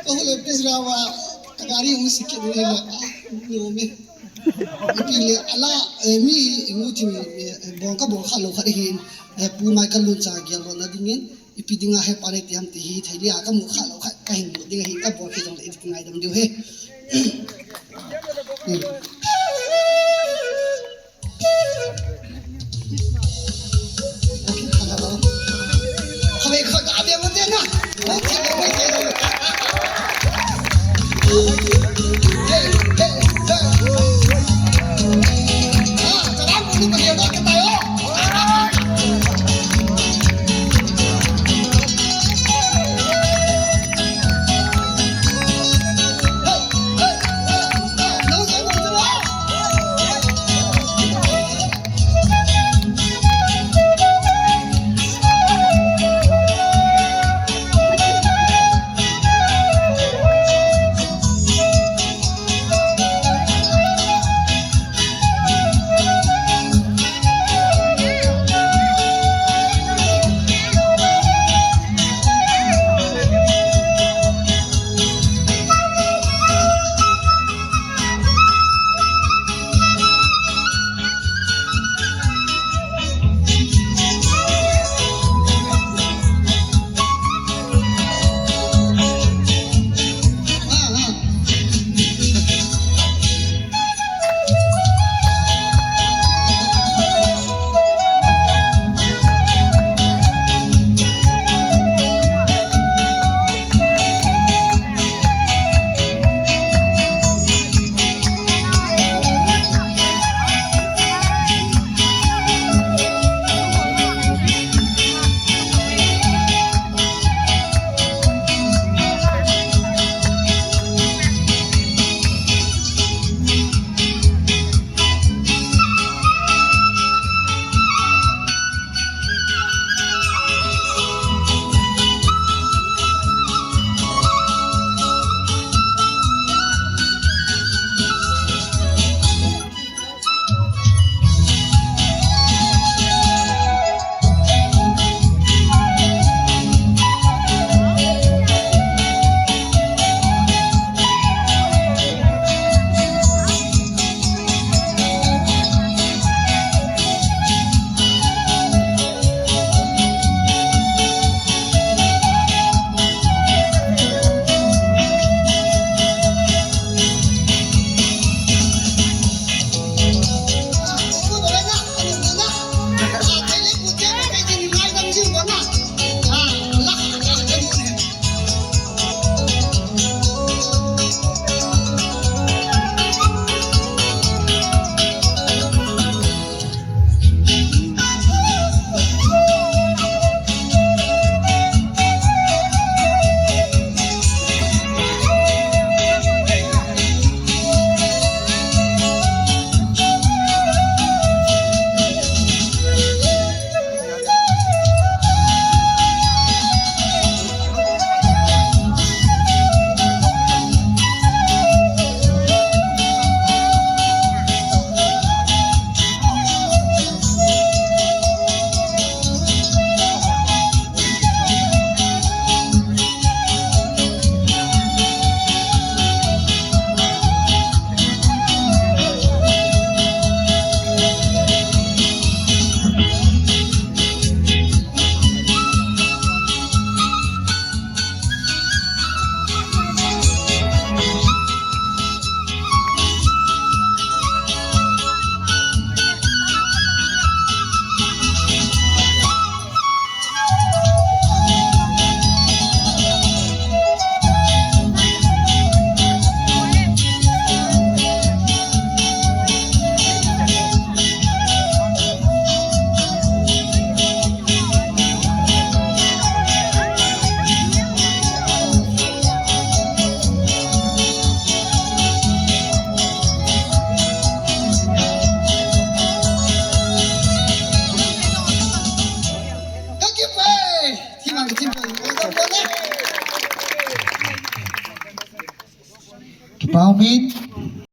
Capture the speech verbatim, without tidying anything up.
Kahole pejra wa kagari mu sikit ni le. Ni me. Ipi le ala mi ingu ti mi bong ka bong kha lo kha de hin. Pu mai ka lun cha gel lo na dingin. Ipi dinga he pa le ti ham ti hi thei lia ka mu kha lo kha ka hin dinga hi ka bol khi jong le i ti ngai dam diu he.